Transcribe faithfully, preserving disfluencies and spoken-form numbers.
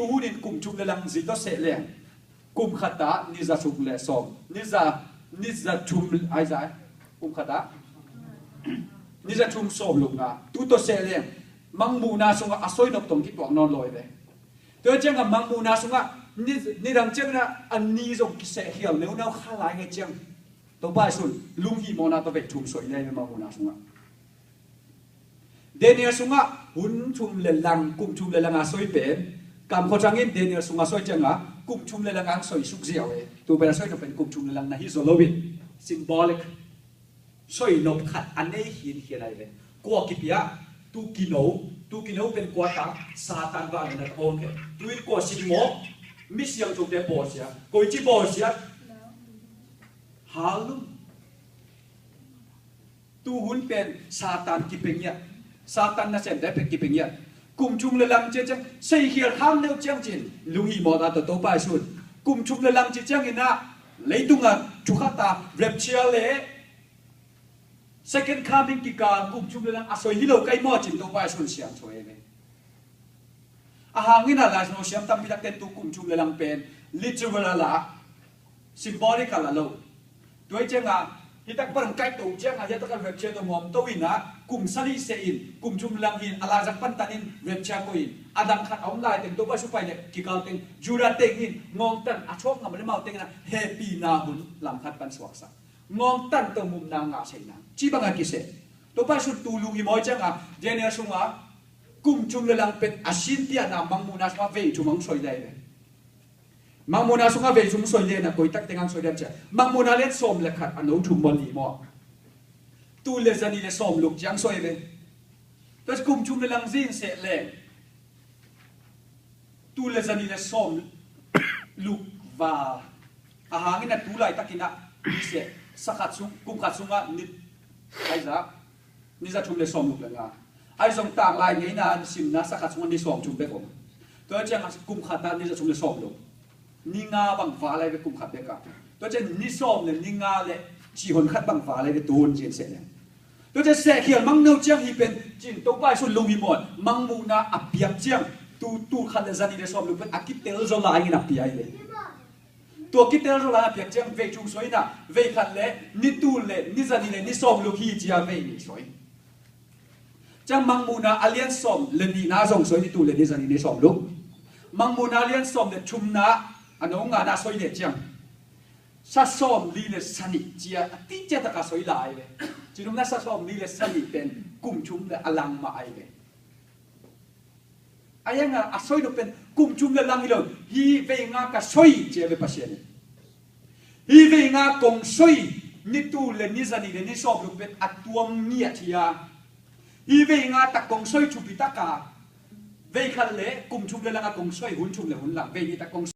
Hunin kum thum le lang zi tawh seh leng, kum khat ah ni za thum le sawm, ni za, ni za thum ai zai, kum khat ah ni za thum sawm luk nga tu tawh seh leng, mangmuhna sungah a soi nop tawh kituak nawn lo hi ve. Tua ciangah mangmuhna sungah ni, ni dang ciangin ah a ni zong kiseh khial neuneu kha lai nge ciang, Topa Jesu'n lunghimawhna tawh vei thum soi le hi ve mangmuhna sungah. Daniel sungah hun thum le lang, kum thum le lang a soi pen, Kam Khaw Thang in Daniel sungah soi ciangah kum thum le lang a soi suk ziau e. Tu pen a soi nop pen kum thum le lang na hi zaw lo in, symbolic. Soi nop khat a nei hinkhian ahi ve. Kua kipia? Tu kino, tu kino pen kua ta? Satan vangliatna tawh a om khe. Tu in kua sin maw? Mi siangthote bawlsia. Koici bawlsia? Halum. Tu hun pen Satan kipia ngiat. Satan nasemte pen kipia ngiat. Kum thum le lang ciang ciang, seikhial kham neu ciang cin, lunghimawhna tawh Topa Jesu'n kum thum le lang ci ciangin ah, leitungah thu khat a rapture le second coming kikal kum thum le lang a soi hi lo kei maw cin Topa Jesu'n siangtho e ve. A hangin ah Lai Siangtho siam tampi takte tu kum thum le lang pen literal a la, symbolic a la lo. Tua hi ciangah, hi tak pan kaihto ciangah, hi tak a rapture tawh ngawmto in ah, kum sali seh in, kum thum le lang hi in, a laizak pan tan in rapture koih in, a dang khat a om lai teng Topa Jesu pai leh kikal teng, Judah teng in ngawngtan a thuak ngam le mau teng in ah, hehpihna hun lam khat pan suaksak. Ngawngtan tawh mumna ngah theihna. Ci bangah kiseh. Topa Jesu'n tu lunghimawh ciangah, Daniel sungah, kum thum le lang pen a sin piakna mangmuhna sungah vei thum hong soi lai ve. Mangmuhna sungah vei thum soi le na koi tak teng hong soi le ciah. Mangmuhna lian sawm le khat a no thum maw li maw. Tul le zanih le sawm luk ciang soi ve. Tua kum thum le lang zin seh leng, tul le zanih le sawm luk val. A hangin a tu laitakin ah ni seh, sa khat sung, kum khat sungah ni, ai za, ni za thum le sawm luk le nga. Ai zong tanglai ngeina an simna sa khat sungah ni sawm thum bek om. Tua ciang kum khat ah ni za thum le sawm luk. Ni nga bang val ai ve kum khat bek ah. Tua ciang ni sawm le ni nga le cihon khat bang val ai ve tu hun zin seh leng. Tua ciang sehkhial mang no ciang hi pen cin Topa Jesu'n lunghimawh, mangmuhna a piak ciang tu, tul khat le zanih le sawm luk pen a kitel zaw lai in a pia hi le. Tua kitel zaw lai a piak ciang vei thum soi in ah, vei khat le ni tul le ni zanih le ni sawm luk hi ci a vei nih soi. Ciang mangmuhna a lian sawm le nihna zong soi ni tul le ni zanih ni sawm luk. Mangmuhna a lian sawm le thumna a no ngana soi le ciang sa sawm li le sa nih ci a, a ti ciatak a soi lai ve. Cinumna sa sawm li le sa nih pen kum thum le a lang mah ai ve. A ianga a soi lo pen kum thum le lang hi lo. Hi vei nga ka soi ci a ve Pasian in. Hi vei nga kong soi ni tul le ni zanih le ni sawm luk pen a tuam ngiat hi a. Hi vei nga tak kong soi thupi tak a. Vei khat le kum thum le lang a kong soi hun thum le hun lang. Vei nih tak kong